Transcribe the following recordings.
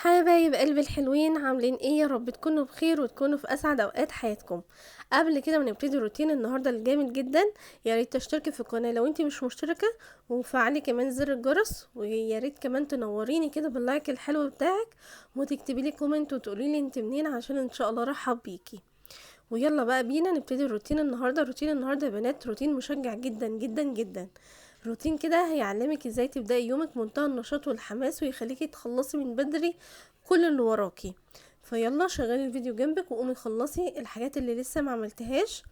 حبايب قلبي الحلوين، عاملين ايه؟ يا رب تكونوا بخير وتكونوا في اسعد اوقات حياتكم. قبل كده ما نبتدي روتين النهارده الجامد جدا، يا ريت تشتركي في القناة لو انتي مش مشتركة، وفعلي كمان زر الجرس، ويا ريت كمان تنوريني كده بال like الحلو بتاعك، وتكتبي لي comment وتقولي لي انت منين عشان ان شاء الله ارحب بيكي. ويلا بقى بينا نبتدي الروتين النهارده. روتين النهارده يا بنات روتين مشجع جدا جدا جدا، روتين كده هيعلمك ازاي تبداي يومك منتهى النشاط والحماس، ويخليكي تخلصي من بدري كل اللي وراكي. فيلا شغلي الفيديو جنبك وقومي خلصي الحاجات اللي لسه ما عملتهاش،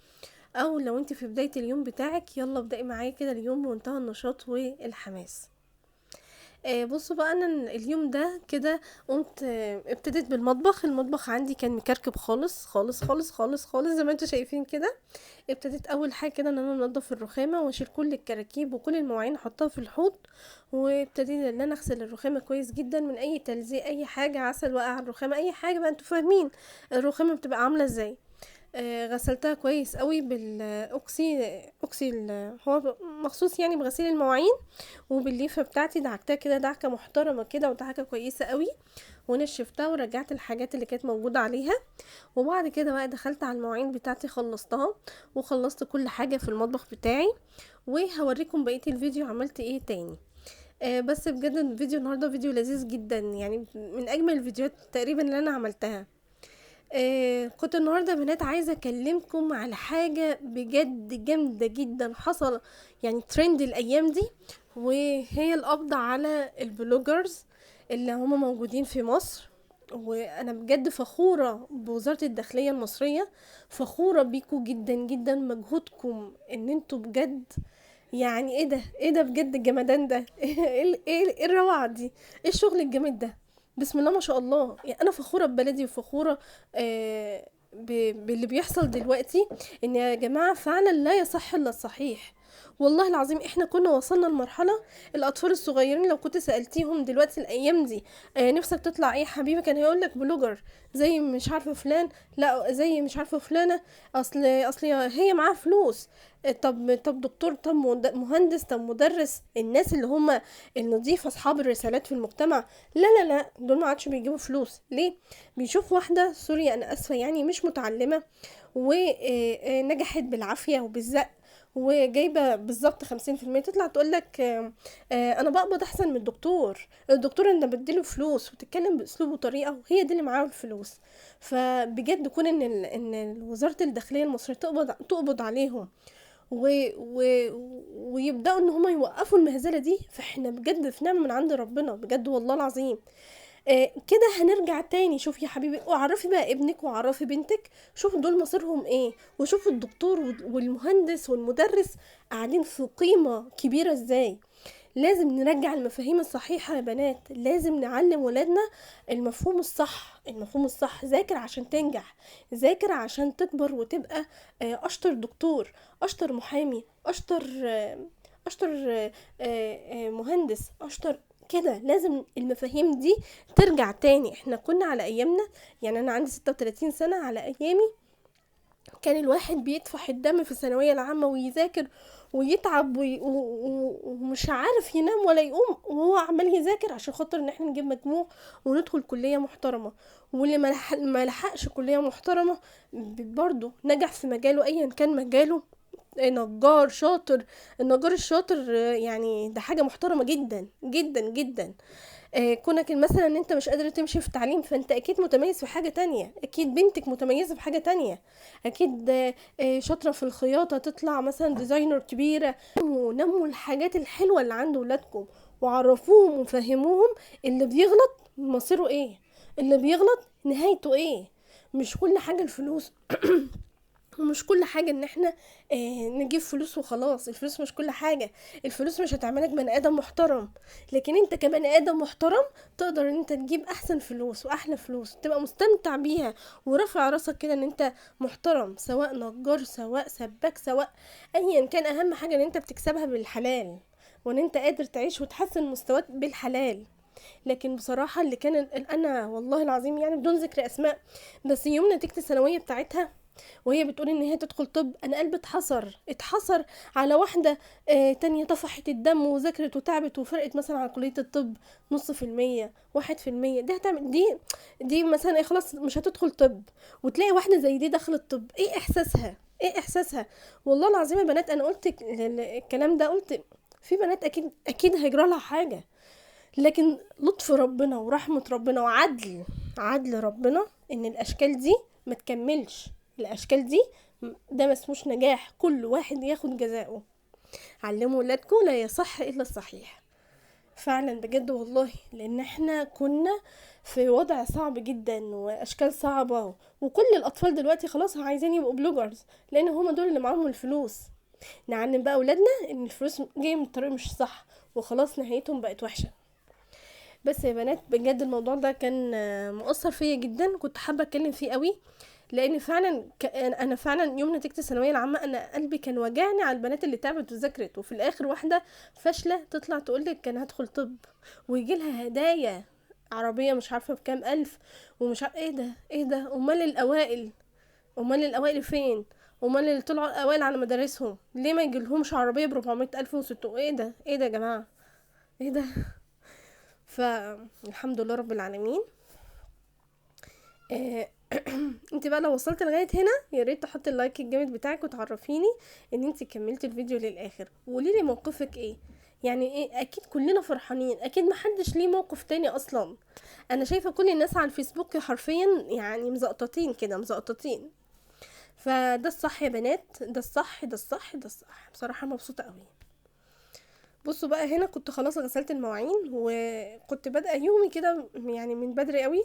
او لو انت في بداية اليوم بتاعك يلا ابدأي معايا كده اليوم بمنتهى النشاط والحماس. بصوا بقى، انا اليوم ده كده قمت، ابتديت بالمطبخ. المطبخ عندي كان مكركب خالص خالص خالص خالص خالص زي ما انتوا شايفين كده. ابتديت اول حاجة كده ان انا انضف الرخامه واشيل كل الكراكيب وكل المواعين احطها في الحوض، وابتديت ان انا اغسل الرخامه كويس جدا من اي تلزيق، اي حاجة عسل وقع على الرخامه، اي حاجة بقى انتوا فاهمين الرخامه بتبقى عامله ازاي. غسلتها كويس قوي بالاوكسي، اوكسي هو مخصوص يعني بغسيل المواعين، وبالليفه بتاعتي دعكتها كده دعكه محترمه كده ودعكه كويسة قوي، ونشفتها ورجعت الحاجات اللي كانت موجودة عليها. وبعد كده بقى دخلت على المواعين بتاعتي، خلصتها وخلصت كل حاجة في المطبخ بتاعي، وهوريكم بقية الفيديو عملت ايه تاني. بس بجد الفيديو النهارده فيديو لذيذ جدا، يعني من اجمل الفيديوهات تقريبا اللي انا عملتها. كنت النهارده يا بنات عايزه اكلمكم على حاجة بجد جامدة جدا حصل يعني ترند الايام دي، وهي القبض على ال bloggers اللي هم موجودين في مصر. وانا بجد فخورة بوزارة الداخلية المصرية، فخورة بيكم جدا جدا، مجهودكم ان انتوا بجد يعني ايه ده، ايه ده بجد الجمدان ده، ايه الروعة دي، ايه الشغل الجامد ده، بسم الله ما شاء الله. يعني انا فخورة ببلدي وفخوره باللي بيحصل دلوقتي، ان يا جماعة فعلا لا يصح الا الصحيح. والله العظيم احنا كنا وصلنا لمرحلة الاطفال الصغيرين لو كنت سالتيهم دلوقتي الايام دي، نفسك تطلع ايه يا حبيبي، كان هيقولك blogger زي مش عارفه فلان، لا زي مش عارفه فلانه، اصل هي معاها فلوس، طب دكتور، طب مهندس، طب مدرس. الناس اللي هم النظيفة اصحاب الرسالات في المجتمع، لا لا لا، دول ما عادش بيجيبوا فلوس. ليه؟ بيشوف واحدة، sorry انا اسفه، يعني مش متعلمة ونجحت بالعافية وبالزق وجايبه بالظبط 50%، تطلع تقولك انا بقبض احسن من الدكتور، الدكتور انا بديله فلوس، وتتكلم باسلوب وطريقه وهي دي اللي معاها الفلوس. فبجد كون ان وزارة الداخلية المصرية تقبض عليهم ويبداوا ان هم يوقفوا المهزلة دي، فاحنا بجد في نعمه من عند ربنا بجد والله العظيم. كده هنرجع تاني. شوفي يا حبيبي، وعرفي بقى ابنك وعرفي بنتك، شوفوا دول مصيرهم ايه، وشوفوا الدكتور والمهندس والمدرس قاعدين في قيمة كبيرة ازاي. لازم نرجع المفاهيم الصحيحة يا بنات، لازم نعلم ولادنا المفهوم الصح. المفهوم الصح، ذاكر عشان تنجح، ذاكر عشان تكبر وتبقى اشطر دكتور، اشطر محامي، اشطر مهندس، اشطر كده. لازم المفاهيم دي ترجع تاني. احنا كنا على ايامنا، يعني انا عندي 36 سنة، على ايامي كان الواحد بيدفع الدم في الثانوية العامة ويذاكر ويتعب ومش عارف ينام ولا يقوم وهو عمال يذاكر عشان خاطر ان احنا نجيب مجموع وندخل كلية محترمة. واللي ما لحقش كلية محترمة برضه نجح في مجاله ايا كان مجاله، نجار شاطر، النجار الشاطر يعني ده حاجة محترمة جدا جدا جدا. كونك مثلا ان انت مش قادر تمشي في التعليم، فانت اكيد متميز في حاجة تانية، اكيد بنتك متميزة في حاجة تانية، اكيد شاطرة في الخياطة تطلع مثلا designer كبيرة. ونموا الحاجات الحلوة اللي عند ولادكم وعرفوهم وفهموهم اللي بيغلط مصيره ايه، اللي بيغلط نهايته ايه. مش كل حاجة الفلوس ومش كل حاجة ان احنا نجيب فلوس وخلاص. الفلوس مش كل حاجة، الفلوس مش هتعملك بني ادم محترم، لكن انت كبني ادم محترم تقدر ان انت تجيب احسن فلوس واحلى فلوس تبقى مستمتع بيها ورافع راسك كده ان انت محترم، سواء نجار سواء سباك سواء ايا كان. اهم حاجة ان انت بتكسبها بالحلال، وان انت قادر تعيش وتحسن مستواك بالحلال. لكن بصراحة اللي كان انا والله العظيم يعني بدون ذكر اسماء، بس يوم نتيجة الثانوية بتاعتها وهي بتقول ان هي تدخل طب، انا قلبي اتحصر على واحدة تانية طفحت الدم وذاكرت وتعبت وفرقت مثلا على كليه الطب 0.5%، 1%، دي هتعمل دي مثلا ايه، خلاص مش هتدخل طب، وتلاقي واحدة زي دي دخلت طب، ايه احساسها؟ ايه احساسها؟ والله العظيم يا بنات انا قلت الكلام ده، قلت في بنات اكيد اكيد هيجرى لها حاجة، لكن لطف ربنا ورحمة ربنا وعدل عدل ربنا ان الاشكال دي ما تكملش، الاشكال دي ده ما اسموش نجاح، كل واحد ياخد جزاؤه. علموا ولادكم لا يصح الا الصحيح فعلا بجد والله، لان احنا كنا في وضع صعب جدا واشكال صعبة، وكل الاطفال دلوقتي خلاص عايزين يبقوا bloggers لان هما دول اللي معاهم الفلوس. نعلم بقى اولادنا ان الفلوس جاية من طريق مش صح، وخلاص نهايتهم بقت وحشة. بس يا بنات بجد الموضوع ده كان مؤثر فيا جدا، كنت حابة اتكلم فيه قوي، لان فعلا انا فعلا يوم نتيجة الثانوية العامة انا قلبي كان وجعني على البنات اللي تعبت وذاكرت، وفي الاخر واحدة فاشلة تطلع تقول لك انا هدخل طب، ويجي لها هدايا عربية مش عارفه بكام الف ومش عارفه ايه ده، ايه ده؟ امال الاوائل، امال الاوائل فين؟ امال اللي طلعوا الاوائل على مدارسهم ليه ما يجيلهمش عربية ب400,000 و600؟ ايه ده؟ ايه ده يا جماعة؟ ايه ده؟ فالحمد لله رب العالمين. انت بقى لو وصلت لغاية هنا يا ريت تحطي ال like الجامد بتاعك وتعرفيني ان انت كملتي الفيديو للاخر، وقولي لي موقفك ايه. يعني ايه؟ اكيد كلنا فرحانين، اكيد محدش ليه موقف تاني اصلا. انا شايفه كل الناس على الفيسبوك حرفيا يعني مزقططين كده، مزقططين. فده الصح يا بنات، ده الصح، ده الصح، ده الصح. بصراحة مبسوطة قوي. بصوا بقى هنا كنت خلاص غسلت المواعين، وكنت بادئه يومي كده يعني من بدري قوي،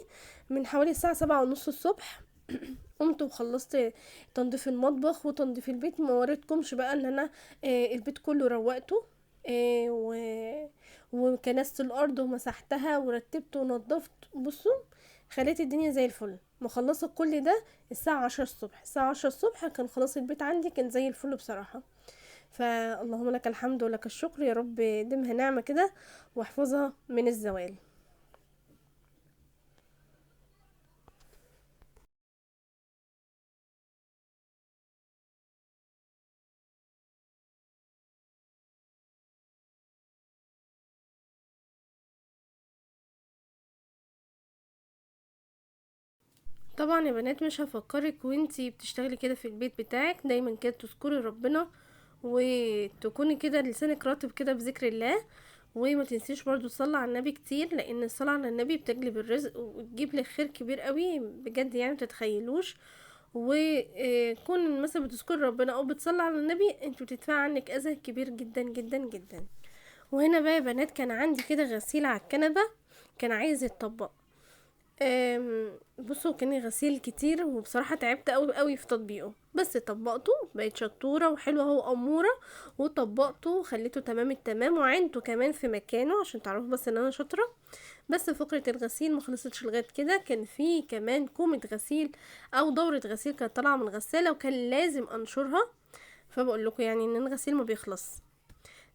من حوالي الساعة 7:30 الصبح. قمت وخلصت تنظيف المطبخ وتنظيف البيت. ما وريتكمش بقى ان انا البيت كله روقته، وكنست الارض ومسحتها ورتبت ونظفت. بصوا خليت الدنيا زي الفل. مخلصة كل ده الساعة 10 الصبح. الساعة 10 الصبح كان خلاص البيت عندي كان زي الفل بصراحة. فاللهم لك الحمد ولك الشكر يا رب، دمها نعمه كده واحفظها من الزوال. طبعا يا بنات مش هفكرك وانتي بتشتغلي كده في البيت بتاعك، دايما كده تذكري ربنا وتكوني كده لسانك رطب كده بذكر الله، وما تنسيش برضو تصلي على النبي كتير، لان الصلاة على النبي بتجلب الرزق وتجيب لك خير كبير قوي بجد، يعني متتخيلوش. وكون مثلا بتذكري ربنا او بتصلي على النبي انت بتدفعي عنك اذى كبير جدا جدا جدا. وهنا بقى يا بنات كان عندي كده غسيل على الكنبة كان عايز يتطبق. بصوا كان غسيل كتير وبصراحة تعبت قوي قوي في تطبيقه، بس طبقته بقيت شطورة وحلوة اهو أمورة، وطبقته وخليته تمام التمام، وعينته كمان في مكانه عشان تعرفوا بس ان انا شاطرة. بس فقرة الغسيل ما خلصتش لغاية كده، كان في كمان كومة غسيل او دورة غسيل كانت طالعة من الغسالة وكان لازم انشرها، فبقول لكم يعني ان الغسيل ما بيخلص.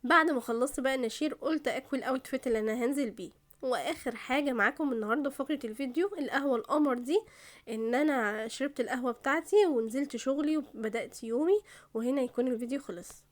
بعد ما خلصت بقى النشير قلت اكل ال outfit اللي انا هنزل بيه. واخر حاجة معاكم النهارده في فقره الفيديو القهوة القمر دي، ان انا شربت القهوة بتاعتي ونزلت شغلي وبدات يومي، وهنا يكون الفيديو خلص.